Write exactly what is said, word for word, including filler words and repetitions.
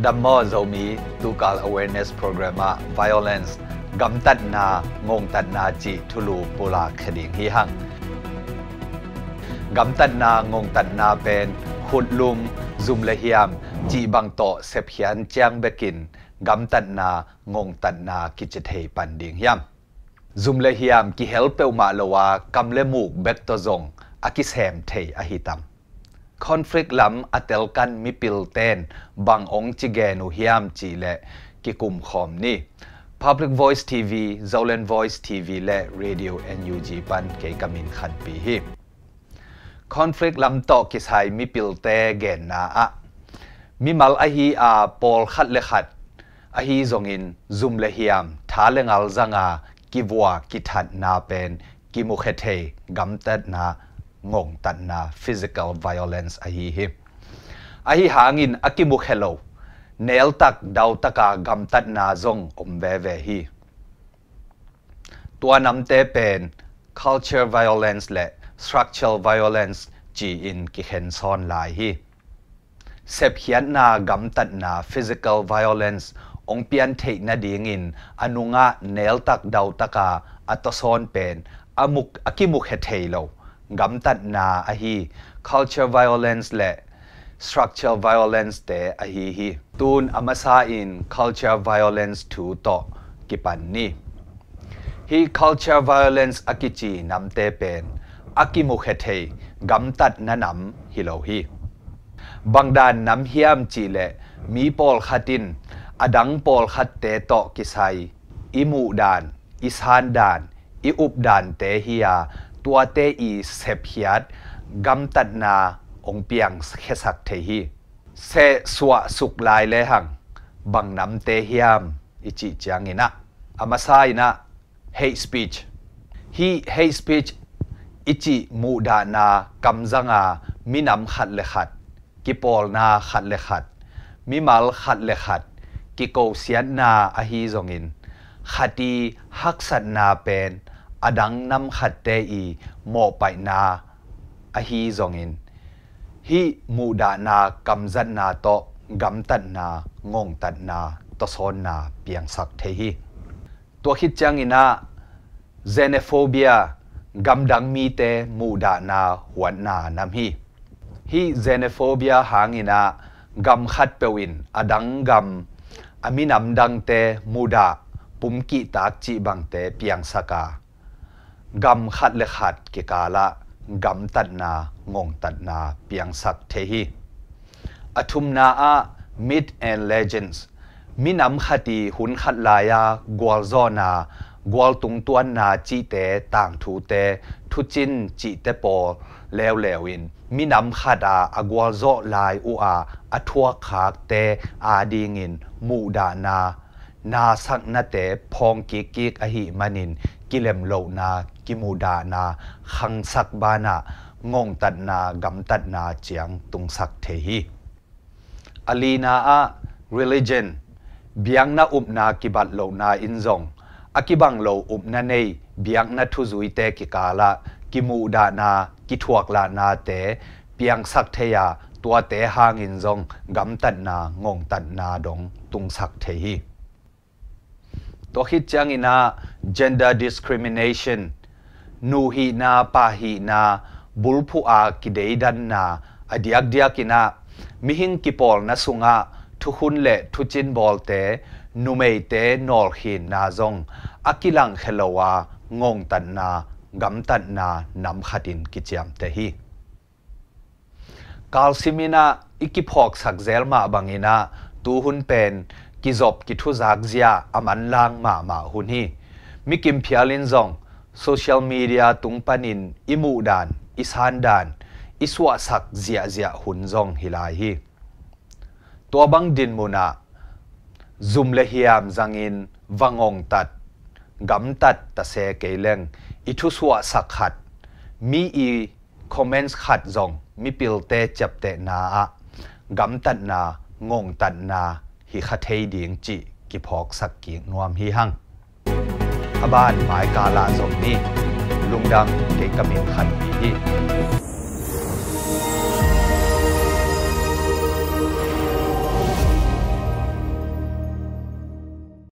Tam maw Zomi, tukal awareness program ah violence, gamtatna, ngongtatna cih thulu pulak khe ding hi hang. Gamtatna, ngongtatna pen khutlum, zum le hiam cih bang tawh sepkhian ciang bekin gamtatna, ngongtatna kici thei pan ding hiam? Zum le hiam kihel peuhmah lo a, kam le muk bek tawh zong a kisem thei ahi tam? Conflict lam a telkan mipilte in bang ong ci gen uh hiam cih leh kikumkhawm ni. Public Voice T V, Zoland Voice T V le Radio N U G pan kei ka min Khanpi hi. Conflict lam tawh kisai mipilte genna ah, mimal ahi a pawlkhat le khat ahi zongin zum le hiam, tha le ngal zanga kivua kithatna pen kimukhia thei gamtatna, ngongtatna, physical violence ahi hi. Ahi hangin a kimukhia lo, neltak dautaka gamtatna zong om veve hi. Tua namte pen culture violence le structural violence ci-in kikhen sawn lai hi. Sepkhiatna, gamtatna, physical violence ong pian theih nadingin a nungah neltak dautaka a tawsawn pen a muk, a kimukhia thei lo gamtatna ahi culture violence le structural violence te ahi hi. Tun a masa in culture violence thu tawh kipan ni. Hih culture violence a kici namte pen a kimukhia thei gamtatna nam hi lo hi. Bangdan nam hiam cih leh mi pawlkhat in a dang pawlkhatte tawh kisai i muhdan, i sandan, i updante hi a, tuate i sepkhiat gamtatna ong piangkhiasak thei hi. Seh suah suk lai lehang bang namte hiam i cih ciangin ah, a masa in ah hate speech. Hih hate speech i cih muhdahna kamzanga minam khat le khat, kipawlna khat le khat, mimal khat le khat kikosiatna ahi zongin, khat i haksatna pen a dang nam khatte i mawhpaihna ahi zongin, hih muhdahna kamzatna tawh gamtatna, ngongtatna, tawsawnna piangsak thei hi. Tua khit ciangin ah xenophobia, gamdang mite muhdahna huatna nam hi. Hih xenophobia hangin ah gam khatpeuh in a dang gam, a minam dangte mudah, pumkihtak cih bangte piangsak a, gam khat le khat kikalah gamtatna, ngongtatna piangsak thei hi. A thumna ah myth and legends, minam khat i hun khat lai-a gualzawhna, gualtungtuanna cihte, tangthute, thucin cihte pawl leuleu in minam khat a a gualzawh lai uh a a thuakkhakte adingin muhdahna, nasaknate phawng kikkik ahih manin kilemlohna, kimuhdahna khangsak banah ngongtatna, gamtatna ciang tungsak thei hi. A lina ah religion, biakna upna kibat lohna in zong a kibang lo upna nei biakna thuzuite kikalah kimuhdahna, kithuaklahnate piangsak thei a, tuate hangin zong gamtatna, ngongtatna dong tungsak thei hi. Tua khit ciangin ah gender discrimination, nu hihna, pa hihna bulphuh a kideidanna, a diakdiakin ah mihing kipawlna sungah thukhun le thucin bawlte, numeite nawlkhinna zong a kilangkhia lo a, ngongtatna, gamtatna nam khatin kiciamteh hi. Kalsim in ah i kiphawksak zel mah bangin ah tuhun pen kizop kithuzak zia a manlang mahmah hun hi. Mi kimphial in zong social media tung panin i muhdan, i sandan i suahsak ziahziah hun zong hi lai hi. Tua bang dinmun ah zum le hiam zangin va ngongtat, gamtat ta se kei leng, i thusuahsak khat, mi i comments khat zong mipilte ciaptehna ah gamtatna, ngongtatna hi kha thei ding cih kiphawksak kik nuam hi hang. A ban mai kal ah zom ni. Lungdam. Kei ka min Khanpi hi.